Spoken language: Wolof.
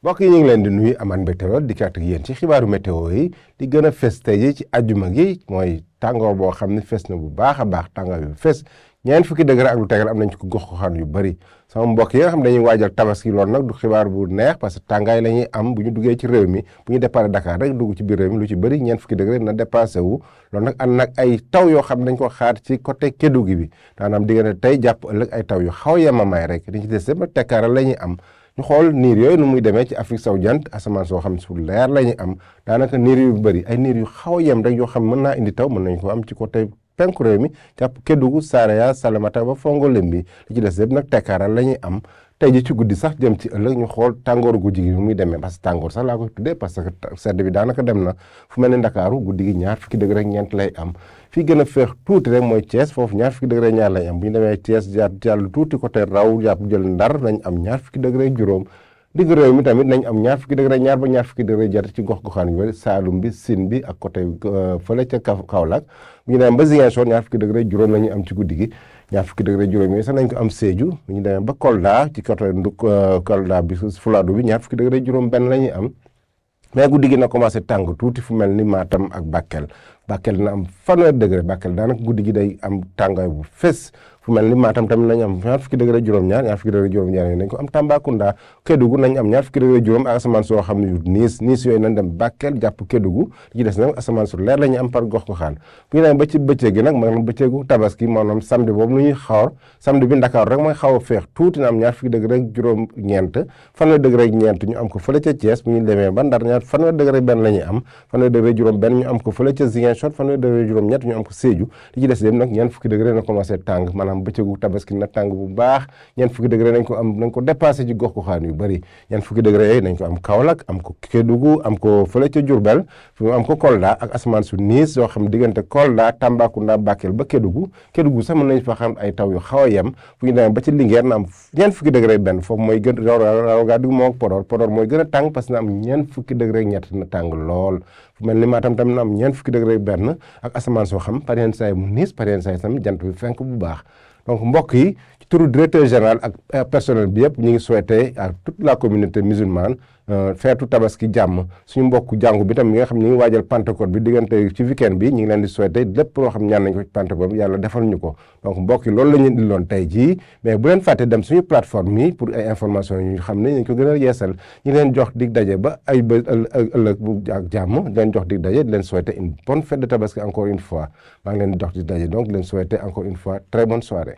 mbokk yi ñu ngi leen di nuyu amaan mbégte lool di kàtt ak yéen ci xibaaru météo yi di gën a fes tey ji ci àjjuma gi mooy tàngoor boo xam ne fes na bu baax a baax tàngoor bi fes ñeent fukki degré ak lu tegal am nañ ci ko gox goxaan yu bëri sama mbokk yi nga xam dañuy waajal tabaski loolu nag du xibaar bu neex parce que tàngaay la ñuy am bu ñu duggee ci réew mi bu ñu départ Dakar rek dugg ci biir réew mi lu ci bëri ñeent fukki degré na dépassé wu loolu nag ànd nag ay taw yoo xam ne dañ ko xaar ci côté Kédougou bi maanaam diggante tey jàpp ëllëg ay taw yu xaw yemamaay rek dañ ci des yëpp tekkaaral la ñuy am ñu xool niir yooyu nu muy demee ci Afrique sowu jant asamaan soo xam su leer la ñuy am daanaka niir yu bëri ay niir yu xaw a yem rek yoo xam mën naa indi taw mën nañ ko am ci côté penku réew mi jàpp Kédougou Saraya Salémata ba Fongolembi li ci des yëpp nag tekkaaral la ñuy am tey ji ci guddi sax jëm ci ëllëg ñu xool tàngooru guddi gi nu muy demee parce que tàngoor sax laa koy tuddee parce que sedd bi daanaka dem na fu mel ne Ndakaaru guddi gi ñaar fukki degré rek ñeent lay am fii gën a féex tuuti rek mooy Thiès foofu ñaar fukki degré ñaar lay am bu ñu demee Thiès jàll tuuti côté raw jàpp jël Ndar nañ am ñaar fukki degré juróom digg réew mi tamit nañ am ñaar fukki degré ñaar ba ñaar fukki degré jar ci gox goxaan yu bëri Saalum bi Sine bi ak côté fële ca Kaolack bu ñu demee ba Ziguinchor ñaar fukki degré juróom la ñuy am ci guddi gi ñaar fukki degré juróom yooyu sax nañ ko am Sédhiou bu ñu demee ba Kolda ci côté Kolda bi Fuladu bi ñaar fukki degré juróom benn la ñuy am mais guddi gi na commencé tàng tuuti fu mel ni Matam ak Bakel na am fanweer degré Bakel daanaka guddi gi day am tàngaay bu fes fu mel ni Matam tamit nañ am ñaar fukki degré juróom-ñaar ñaar fukki degré juróom-ñaar yooyu nañ ko am Tambacounda Kédougou nañ am ñaar fukki degré juróom ak asamaan soo xam ne yu niis yooyu nañ dem Bakel jàpp Kédougou li ci des nag asamaan su leer la ñu am par gox goxaan bu ñu demee ba ci bëccëg gi nag maanaam bëccëgu tabaski maanaam samedi boobu lu ñuy xawar samedi bi Ndakaaru rek mooy xaw a feex tuuti na am ñaar fukki degré juróom-ñeent fanweer degré ñeent ñu am ko fële ca Thiès bu ñu demee ba Ndar ñaar fanweer degré benn la ñuy am fanweer degré juróom benn ñu am ko fële ca Ziguinchor fanweer degré juróom-ñett ñu am ko Sédhiou li ci des yëpp nag ñeent fukki degré na commencé tàng maanaam bëccëgu tabaski na tàng bu baax ñeent fukki degré nañ ko am nañ ko dépassé ci gox goxaan yu bëri ñeent fukki degré yooyu nañ ko am Kaolack am ko Kédougou am ko fële ca Diourbel fi mu am ko Kolda ak asamaan su niis yoo xam diggante Kolda Tambacounda Bakel ba Kédougou sax mën nañ fa xam ay taw yu xaw a yem fu ñu demee ba ci Linguère na am ñeent fukki degré benn foofu mooy gën raw gaa dugg moo ak Podor mooy gën a tàng parce que na am ñeent fukki degré ñett na tàng lool fu mel ni Matam tamit na am ñeent fukki degré benn ak asamaan soo xam par yenn saay mu niis par yenn saay tamit jant bi fenk bu baax donc mbokk yi ci turu directeur général ak personnel bi yëpp ñu ngi souhaité à toute la communauté musulmane feetu tabaski jàmm suñu mbokk jàngu bi tam ñi nga xam ñu ngi waajal Pentecôte bi diggante ci weekend bi ñu ngi leen di souhaité lépp loo xam ñaan nañ ko ci Pentecôte bi yàlla defal ñu ko donc mbokk yi loolu la ñu indiloon tey jii mais bu leen fàtte dem suñu plateforme yi pour ay information yu xam ne ñu ko gën a yeesal ñu leen jox dig daje ba ay ba ëllëg bu ak jàmm di leen jox dig daje di leen souhaité une bonne fête de tabaski encore une fois maa ngi leen di jox dig daje donc di leen souhaité encore une fois très bonne soirée